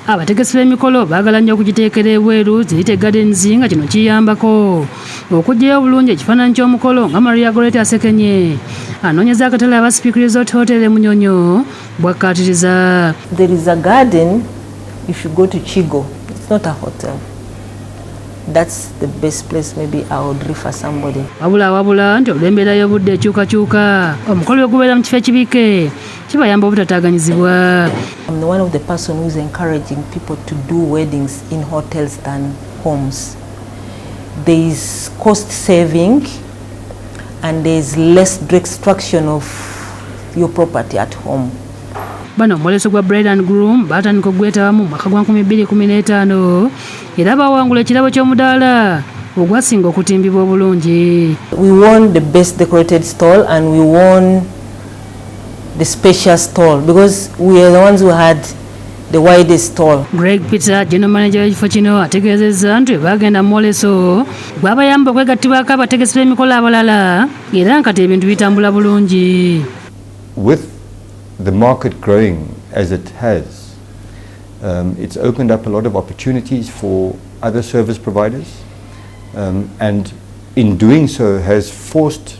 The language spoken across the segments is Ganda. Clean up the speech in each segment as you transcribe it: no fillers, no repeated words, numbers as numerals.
Abategesi b'emikolo baagala nnyo okugiteekera ebweru, ziyite gardens, nga kino kiyambako okuggyayo obulungi ekifaananyi ky'omukolo, nga Maria Goret Asekenye anoonyeza akatale aba Speke Resort Hotel e Munyonyo bwakkaatiriza. There is a garden if you go to Chigo. It's not a hotel. That's the best place maybe I would refer somebody. Wabula nti olw'embeera y'obudde ekyukakyuka, omukolo bwe gubeera mu kifo ekibikke kibayamba obutataaganyizibwa. I'm one of the person who is encouraging people to do weddings in hotels than homes. There is cost saving and there is less destruction of your property at home. Bano omwoleso gwa Bride and Groom baatandika okugwetabamu mu mwaka gwa 2015 era bawangula ekirabo ky'omudaala ogwasinga okutimbibwa obulungi. We won the best decorated stall and we won the special stall because we are the ones who had the widest stall. Greg Peter, general manager w'ekifo kino, ategeezezza nti bwe bagenda mu mwoleso gwabayamba okwegattibwako abategesi b'emikolo abalala era kati ebintu bitambula bulungi. With the market growing as it has, it's opened up a lot of opportunities for other service providers, and in doing so has forced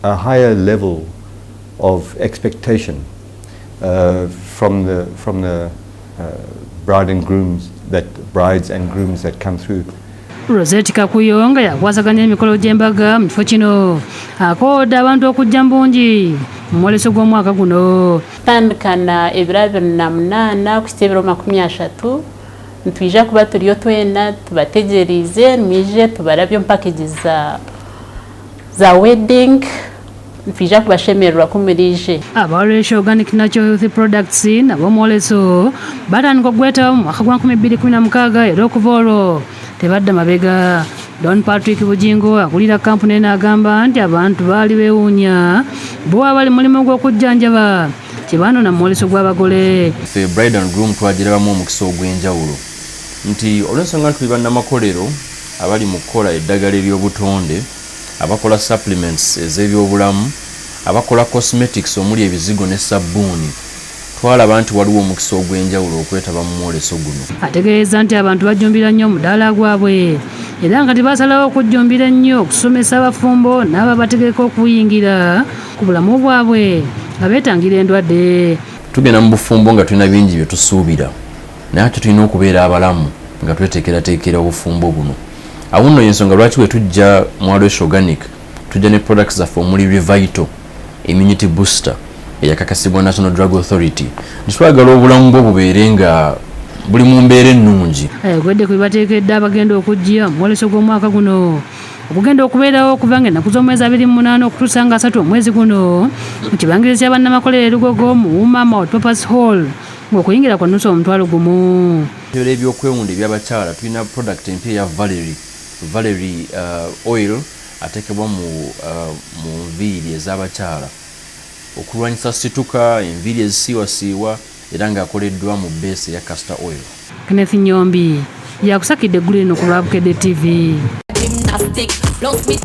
a higher level of expectation from the bride and grooms that brides and grooms that come through. Rosette Kakuyo nga yakwasaganya emikolo gy'embaga mu kifo kino akoowodde abantu okujja mu bungi mu mwoleso gw'omwaka guno. Kutandikana ebiro 28 kuhitsya ebiro 30 nitwija kuba turiyo twena tubategerize, mwije tubarabye omu package za wedding, nitwija kubashemererwa ku murije. Aba Ratio Organic Natural Health Products nabo omwoleso batandika okugwetabamu mu mwaka gwa 2016 era okuva olwo tebadda mabega. Don Patrick Bugingo akulira kampuni eno agamba nti abantu baali beewuunya bo abali mulimu gw'okujjanjaba kyebaanona mu mwoleso gw'abagole. Ffe Bride and Groom twagirabamu omukisa ogw'enjawulo nti olw'ensonga nti tuli bannamakolero abali mu kukola eddagala ery'obutonde, abakola supplements ez'ebyobulamu, abakola cosmetics omuli ebizigo ne sabbuuni, twalaba nti waliwo omukisa ogw'enjawulo okwetaba mu mwoleso guno. Ategeeza nti abantu bajjumbira nnyo omudaala gwabwe era nga tebasalawo okujjumbira ennyo okusomesa abafumbo n'abo abategeka okuyingira ku bulamu bwabwe nga beetangira endwadde. Tugenda mu bufumbo nga tulina bingi bye tusuubira, naye ate tulina okubeera abalamu nga tweteekerateekera obufumbo buno. Awo nno yensonga lwaki bwe tujja mu Aloes Organic tujja ne products zaffe omuli Revital Immunity Booster eyakakasibwa National Drug Authority, nti twagala obulamu bwo bubeere nga buli mu mbeera ennungi. Ayogedde ku bibateekedde abagenda okujja mu mwoleso gw'omwaka guno okugenda okubeerawo okuva nga ennaku z'omwezi 28 okutuusa nga 30 omwezi guno mu kibangirizi kya bannamakolero e Lugogo mu Wuma Multipurpose Hall, ng'okuyingira kwa nusu 10,000. Ebiro ebyokwewunda ebyabakyala, tulina product empya eya Valerie oil ateekebwa mu nviiri ez'abakyala okulwanyisa situka, enviiri ezisiiwasiiwa, era ng'akoleddwa mu base eya castor oil. Kenneth Nyombi yakusakidde eggulu lino ku lwa Bukedde TV. Gymnastic, plus me.